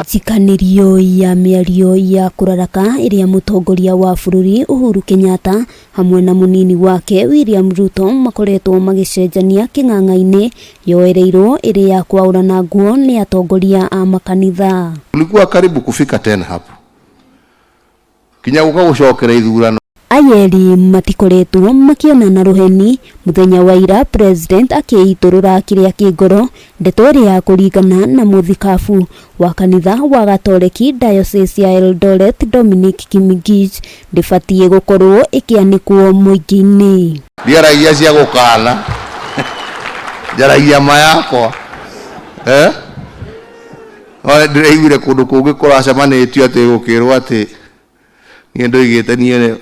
Njikanĩrio ya mĩario ya kũraraka ĩrĩa mũtongoria wa bũrũri Uhuru Kenyatta hamwe na mũnini wake William Ruto makoretwo magĩcenjania kĩng'ang'a-inĩ yoereirwo ĩrĩ ya kwaũrana nguo nĩ atongoria a makanitha. Tulikuwa karibu kufika tena hapo kinya guka gucokera ithurano. Ayeri matikoretwo makĩonana rũheni mũthenya wa ira president akĩitũrũra kĩrĩa kĩ ngoro ndeto ĩrĩ ya kũringana na mũthikabu wa kanitha wa gatoreki diocese ya Eldoret Dominic Kimigich ndĩbatiĩ gũkorwo ĩkĩanĩkwo mũingĩ-inĩ. Ndiaragia cia gũkana, njaragia ma yakwa, eh? Ndĩraiguire kũndũ kũngĩ kũracemanĩtio atĩ gũkĩrwo atĩ niĩ ndoigĩte niĩ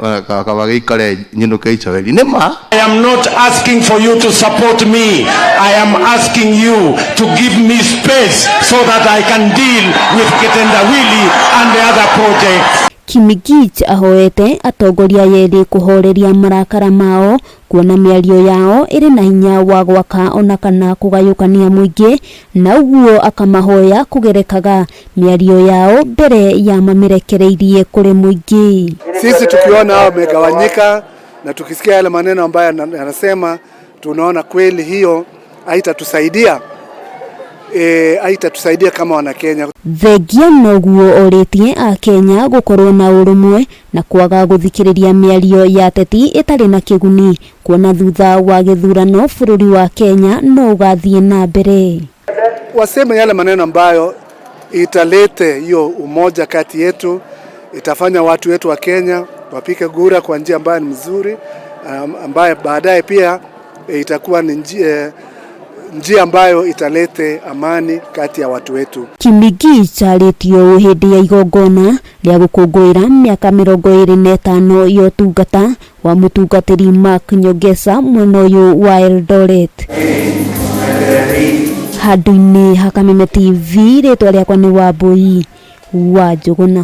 kaba gĩikare nyinũke Icaweri. Nĩ ma. I am not asking for you to support me. I am asking you to give me space so that I can deal with Kitendawili and the other projects. Kimigich ahoete atongoria yerĩ kũhoreria marakara mao kuona mĩario yao ĩrĩ na hinya wa gwaka ona kana kũgayũkania mũingĩ na ũguo akamahoya kũgerekaga mĩario yao mbere ya mamĩrekereirie kũrĩ mũingĩ. Sisi tukiona hao wamegawanyika na tukisikia yale maneno ambayo anasema, tunaona kweli hiyo haitatusaidia, haitatusaidia kama Wanakenya. Thengia noguo orĩtie akenya gũkorwo na ũrũmwe na kwaga gũthikĩrĩria mĩario ya ateti ĩtarĩ na kĩguni kuona thutha wa gĩthurano bũrũri wa Kenya no ũgathiĩ na mbere. Waseme yale maneno ambayo italete hiyo umoja kati yetu, itafanya watu wetu wa Kenya wapike kura kwa njia ambayo ni mzuri, ambayo baadaye pia itakuwa ni njia ambayo italete amani kati ya watu wetu. Kimigich arĩtio ũũ hĩndĩ ya igongona rĩa gũkũngũĩra mĩaka 25 ya ũtungata wa mũtungatĩri Mark Nyongesa mwena ũyũ wa Eldoret. Handũ-inĩ ha Kameme TV, rĩtwa rĩakwa nĩ Wambui wa Njũgũna.